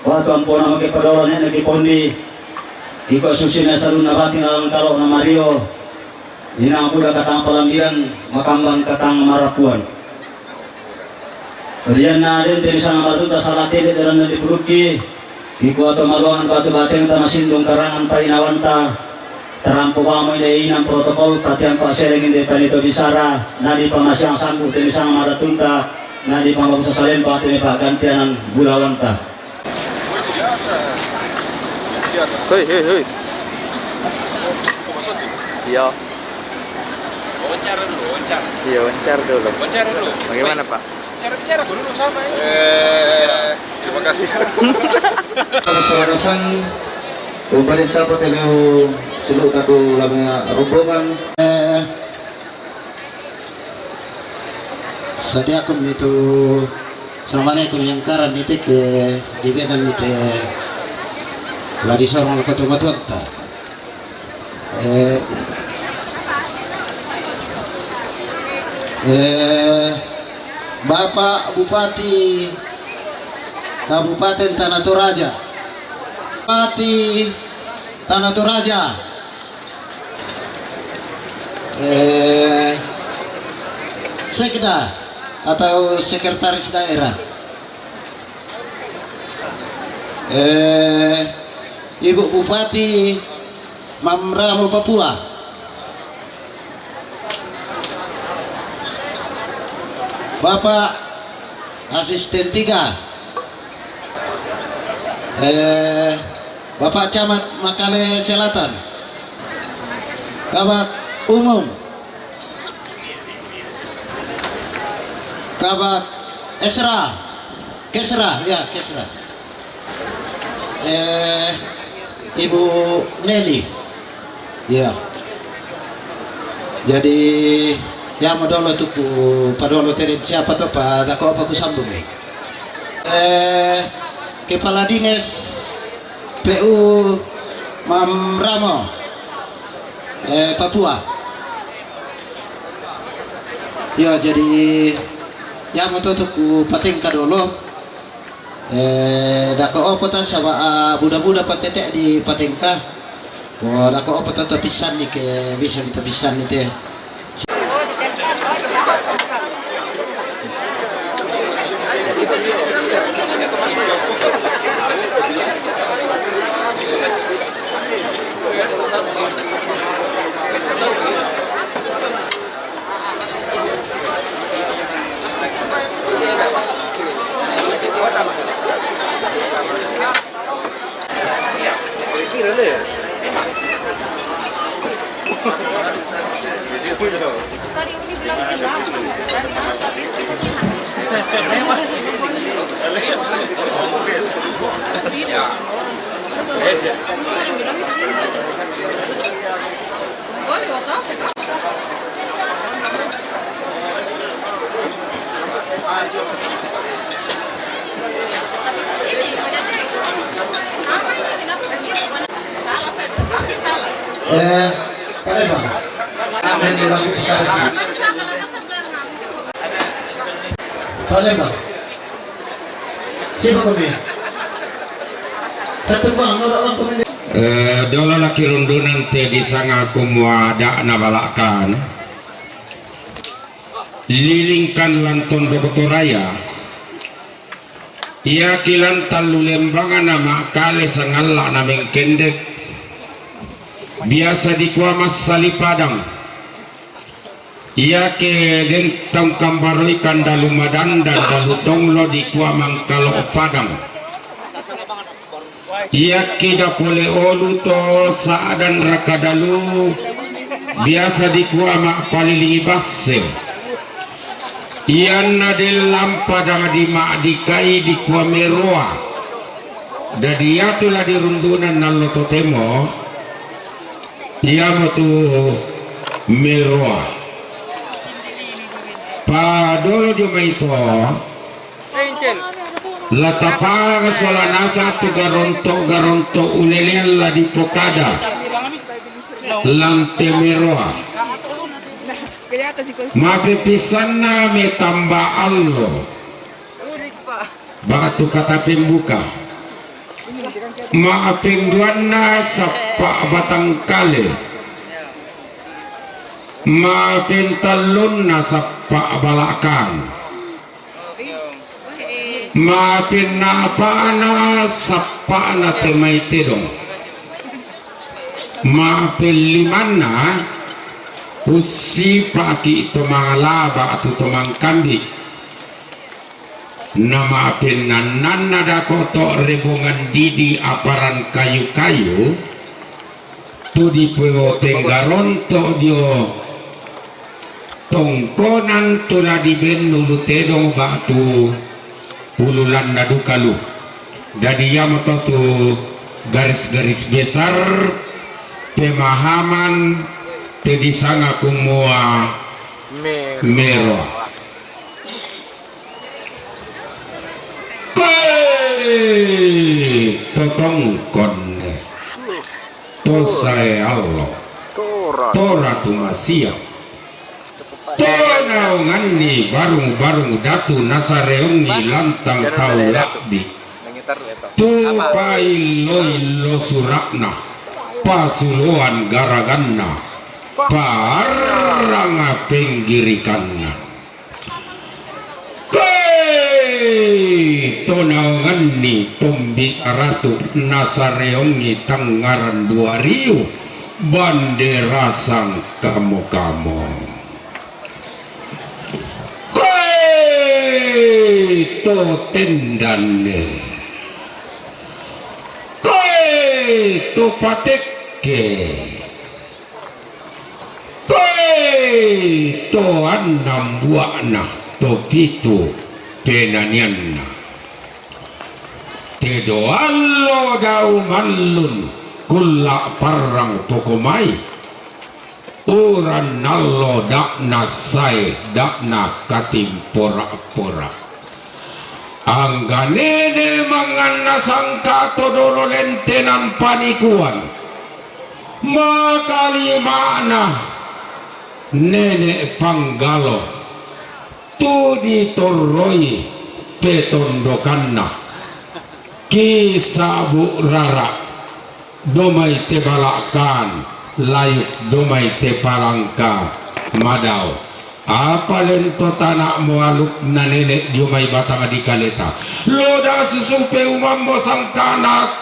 Watu ampona mo kipadolo nene kipondi. Iko susi na saluna bati na langkalo na mario. Ina buda katang palambiran, makambang katang marapuan. Rian na den te bisa ngabatu ta sala tede dalam na dipuduki. Iko ato maluangan batu bateng ta masindung karangan painawanta. Tarampo bamo ide inang protokol tatiang paseleng inde panito bisara nadi pamasiang sambu te bisa ngamatunta nadi pamabusa salempa te pagantianan bulawanta. Hei, hei, hei. Iya. Wawancara dulu, wawancara. Iya, wawancara dulu. Wawancara dulu. Bagaimana, Pak? Cara bicara dulu sama ini. Eh, terima kasih. Saudara sang, umpari sapa telu sulu taku lama rombongan. Eh, sadiakum itu, assalamualaikum, yang karan itu ke di benan itu. Ladi sorong lo ketemu tuan ta. Eh, eh, Bapak Bupati Kabupaten Tanah Toraja. Bupati Tanah Toraja. Eh, Sekda atau Sekretaris Daerah. Eh, Ibu Bupati Mamramo, Papua. Bapak Asisten tiga. Eh, Bapak Camat Makale Selatan. Kabak Umum. Kabak Esra. Kesra, ya, Kesra. Eh, Ibu Nelly. Iya. Jadi, ya, modolo tuku, padolo teren siapa to, pa dako apa ku sambung ni. Eh, Kepala Dinas P U Mamramo, eh, Papua. Ya, jadi, ya, moto tuku patengka dolo. Eh, dako opo ta saba, ah, buda-buda patete di patengka. Ko dako opo ta tapisan ni ke bisa kita pisan ni te. Eh, Palembang. Amin, dilakukan. Palembang. Siapa kami? Satu bang, norak bang kami. Eh, dolo laki rundunan te disanga kumua da na balakan. Lilingkan lantong dokotoraya. Ia kilan tallu lembangana makale sangalla na mengkendek. Biasa dikua massali padang. Iake deng taung kambaroi kandalu madandan dalu tonglo dikua mangkalo padang. Iake dapole olu to sa'dan raka dalu biasa dikua ma'palilingi basse. Ianna deng lampa dang dima'dikai dikua meroa. Dadi iatu la dirundunan nallo totemo. Iamotu meroa. Padolo dio mai to, la tapang sola nasa tu garonto-garonto ulelean la dipokada lante meroa. Mapepissanna metamba allo. Ba'tu kata pembuka. Ma'penduanna sappa batang kale. Ma'pentallunna sappa balakang. Ma'penna'pa'na sappa'na te mai tedong. Ma'pellimanna ussipa'ki to mangala ba'tu to mangkambi. Nama'pennannanna dako to rebongan didi aparan kayu-kayu, Tu dipotenggaronto dio tongkonan tu la dibennu lu tedong batu ululanna duka lu. Dadi iamoto tu garis-garis besar pemahaman te disanga kumua meroa. Koe totongkon to sae allo, to ratu masiang, to naonganni barung-barung datu nasareongi lantang tau labbi, tu paillo-illo sura'na, pasuloan garaganna, parranga penggirikanna. Koe to naonganni tombi saratu nasareongi tangngaran dua riu bandera sangkamo-kamo. Koe to tendanne, koe to patekke, koe to annang bua'na, to pitu penanianna. Tedo allo dau mallun kulla parrang pokomai. Uran allo da'na sae, da'na katimpora-pora. Angga nene manganna sangka to dolo lentenan panikuan. Makalima'na nene panggalo tu ditorroi petondokanna. Ki sabu rara domai te balakkan layuk domai te palangka madao. Apa lento tana'mo alukna nene dio mai batang dikaleta. Loda susupe umammo sangkana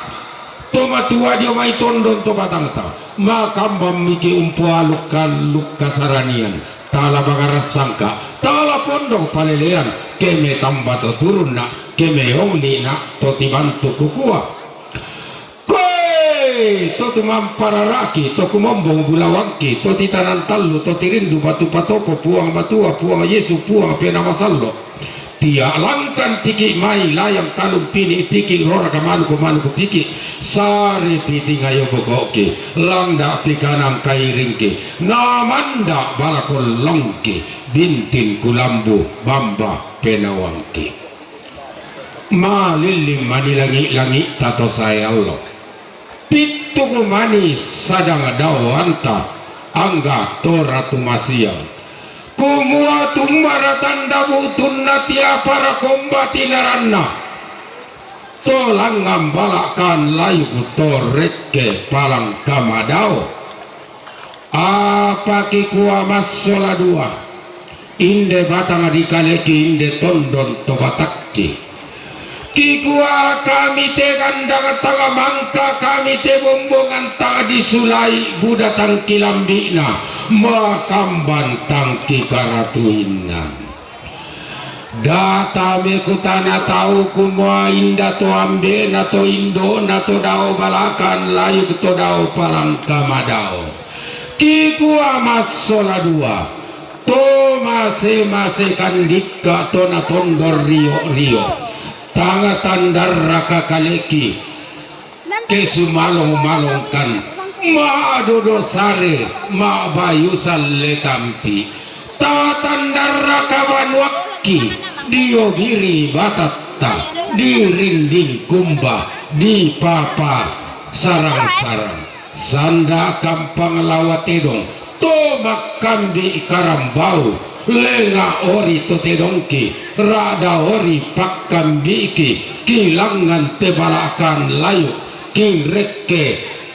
to matua dio mai tondon to batangta. Makambammiki umpoaluk kalluk kasaranian. Tala bangaran sangka, tala pondok palelean, keme tamba to turunna, keme onglina to tibantu kukua. Koe to tumampararaki, to kumombong bulawangki, to titanan tallu, to tirindu batu patoko, Puang Matua, Puang Yesu, Puang Pena Masallo. Tia langkan piki mai layang kalung pini piki rora kamanu kumanu piki sari piti ngayo bokoki langda pikanang kairingki namanda balakon longki bintin kulambu bamba penawangki. Malilling mani langi-langi tato sae Allah. Pittuku mani sadang daoanta angga to ratu masiang. Kumua tummara tanda butunna tiapara komba tinaranna. To langngan balakkan layuk to rekke palangka madao. Apa kikua massola dua. Inde batang dikaleki inde tondon to batakki. Kikua kami te gandang tanga mangka kami te bombongan tanga disulai buda tangki lambikna makamban tangki karatuinna. Data mekutana tau kumua inda to ambena to indona to dao balakan layuk to dao palangka madao. Kikua massola dua. To mase-mase kandikka to natondor rio-rio. Tanga tandarraka kaleki. Kesumalong-malongkan. Ma'dodo sare, ma'bayusan letampi. Tatandarraka banuakki. Diogiri batatta. Dirinding kumba. Di papa sarang-sarang. Sanda kampang lawa tedong, to makkambi karambau, lenga ori to tedongki, rada ori pakkambiki, kilangan te balakan layu, kirekke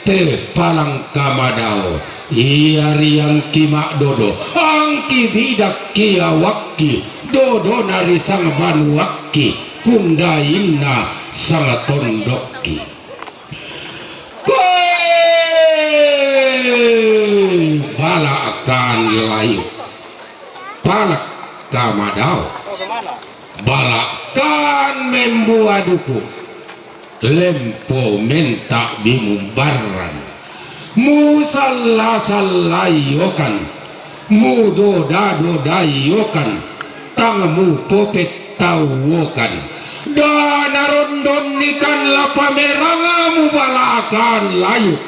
te palangka madao. Iya riangki ma'dodo, angki bidakki awakki, dodona risang banuakki, kundainna sang tondokki. Koe balakan layu, palak kamadao, balakan membua duku, lempo menta bimumbaran, Musalla-sallaiyokan, mudoda-dodaiyokan, tang mupopettauwokan. Da narondonnikan La Pameranga mubala'akan layuk,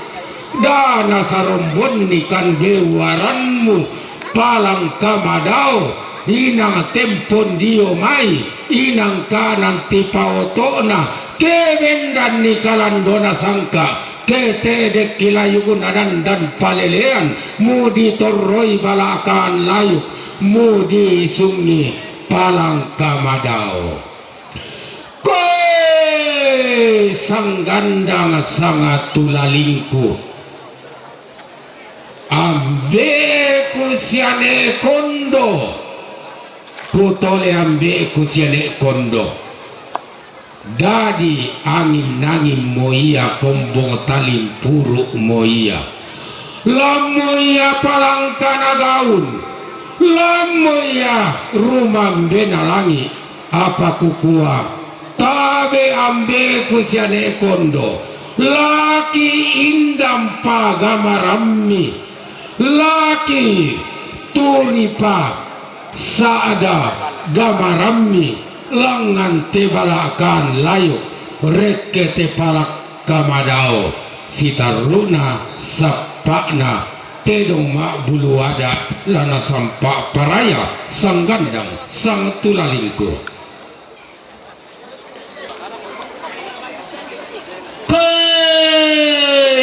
da nasarombonnikan bewwaranmu Palangka Madao, inang tempon dio mai, inang kanan tipaoto'na, ke bendanni kalandona sangka, ke tedekki layukna dandan palelean, muditorroi bala'akan layuk, mudiisungi Palangka Madao. Koe sanggandang sangatullalingku, ambe'ku siane kondo, kutole ambe'ku siane kondo. Dadi angin-angin mo ia, kombong talimpurukmo ia. Lammo ia palangkana gaun, lammo ia rumambena langi', apa kukua, tabe' ambe'ku siane kondo, laki indang pagamarammi, laki turipa sa'da gamarammi, langngan te bala'akan layuk, rekke te Palangka Madao, sitarru'na sappa'na tedong ma'bulu ada', la nasampa' paraya sanggandang sangtullalingku. Ke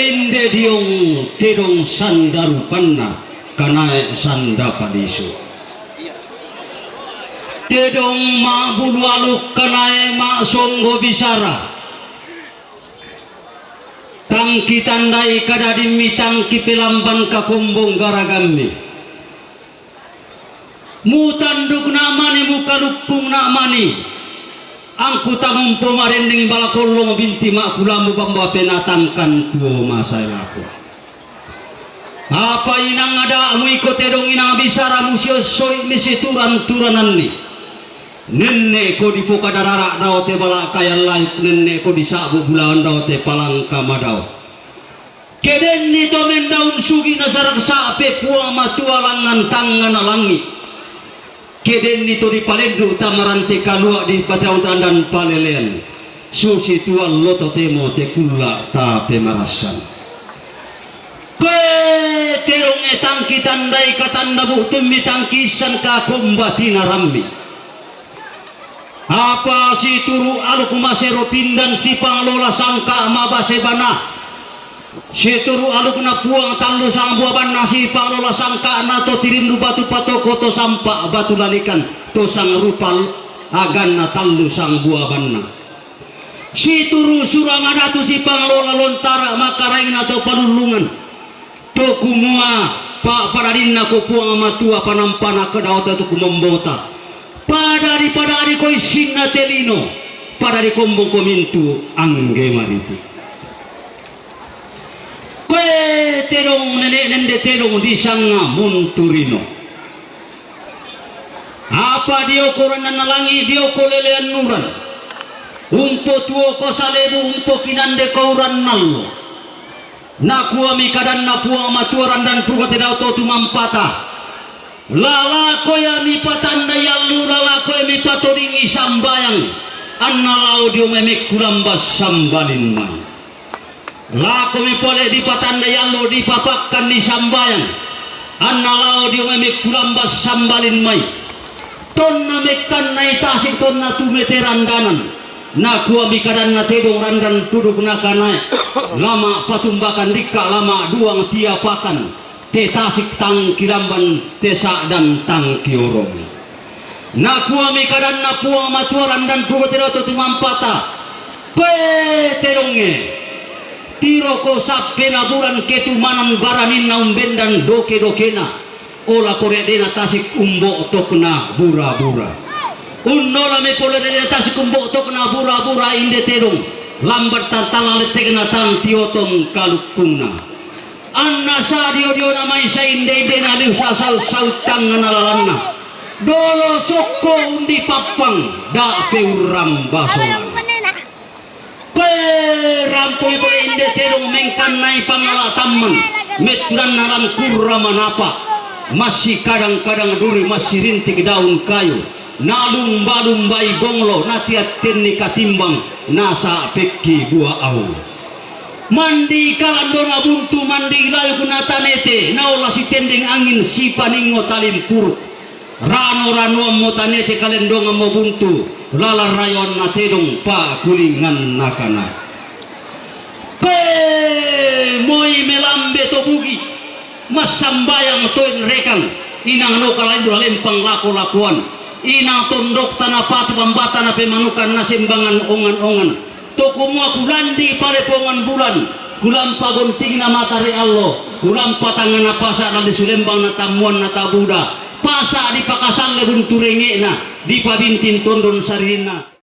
inde diong tedong sanda rupanna, kanae sanda palisu. Tedong ma'bulu aluk, kanae ma'songgo bisara. Tang kitandai kadadimmi, tang kipelamban kakombong garagammi. Mutandukna' mani, mukalukkungna' mani. Angku tamumpo marenneng bala kollong binti ma'kulamu bamba penatangkan tuo masae lako. Apa inang ada'mu iko tedong inang bisara musiossoi'mi situran-turananni. Nenne'ko dipokada rara' dao te bala' kayan layuk, nenne'ko disa'bu bulawan dao te Palangka Madao. Ke denni to mendaun sugi nasarak sa'pe Puang Matua langngan tangngana langi'. Ke denni to dipalendu' tama rante kalua' dipatau dandan palelean, susitu allo totemo tekulla' tapemarassan. Koe tedongnge tang kitandai katanna bu'tummi, tang kiissan kakombong tinarammi. Apa situru' aluk masero pindan sipanglola sangka' mabase bana. Situru' alukna Puang tallu sangbua banna sipanglola sangka'na to tirindu batu patoko, to sampa' batu lalikan, to sangrupa aganna tallu sangbua banna. Situru' sura' madatu sipanglola lontara' makaraengna to palullungan. To kumua, pa'padadinna ko Puang Matua panampana kedaota tu kumombota. Padadi-padadi ko issinna te lino, padadi kombong ko mintu' angge mariti. Koe tedong nene' nende tedong disanga Munturino. Apa dio ko rannanna langi', dio ko lelean uran. Umpotuo ko salebu, umpokinande ko uran allo. Nakuami kadanna Puang Matua randan purga te dao to tumampata. La lako ia mipatandai allu, la lako ia mipatodingi sambayang, anna lao dio mai mekkulamba sambalin mai. Lakomi pole dipatandai allo, dipapakkanni sambayang, anna lao dio mai mekkulamba sambalin mai. Tonna mekkannai tasik, tonna tumete randanan. Nakuami kadanna tedong randan puduk nakanae, lama' patumbakan dikka', lama' duang tiapakan, te tasik tang kilamban, te sa'dan tang kiorongi. Nakuami kadanna Puang Matua randan puduk te dao to tumampata, koe tedongnge, tiroko sappena bulan ketumanan baraninna umbendan doke-dokena. Ola ko re'dena tasik umbo'tokna bura-bura. Unnolami pole re'dena tasik umbo'tokna bura-bura inde tedong, lambat tantala lettekna tang tioton kalukkungna. Anna sadio-diona mai sainde-indena liu sasau-sau tangngana lalanna. Dolo sokko undi pappang, da' peurrang basolan. Koe rampoi pole inde tedong mengkannai pangala' tamman. Metturanna lam kurra manapa, massikadang-kadang duri, massirintik daun kayu, nalumba-lumbai bonglo, natiattenni katimbang, nasa'pekki bua au. Mandi kalandona buntu, mandi layuk natanete, naola sitendeng angin, sipaningo talimpuru. Rano-ranoammo tanete, kalendongammo buntu, lalang rayoanna tedong, pakulinganna kana. Koe moi melambe to Bugi, massambayang to Enrekang, inang noka lain dua lempang lako-lakoan, inang tondokta napatu bambata napemanukan nasembangan ongan-ongan. To kumua kulandi pale pongan bulan, kulampa gontingna matari allo, kulampa tangngana pasa landi sulembang natammuan natabuda, pasa dipakasalle buntu renge'na, dipabinting tondon saririnna.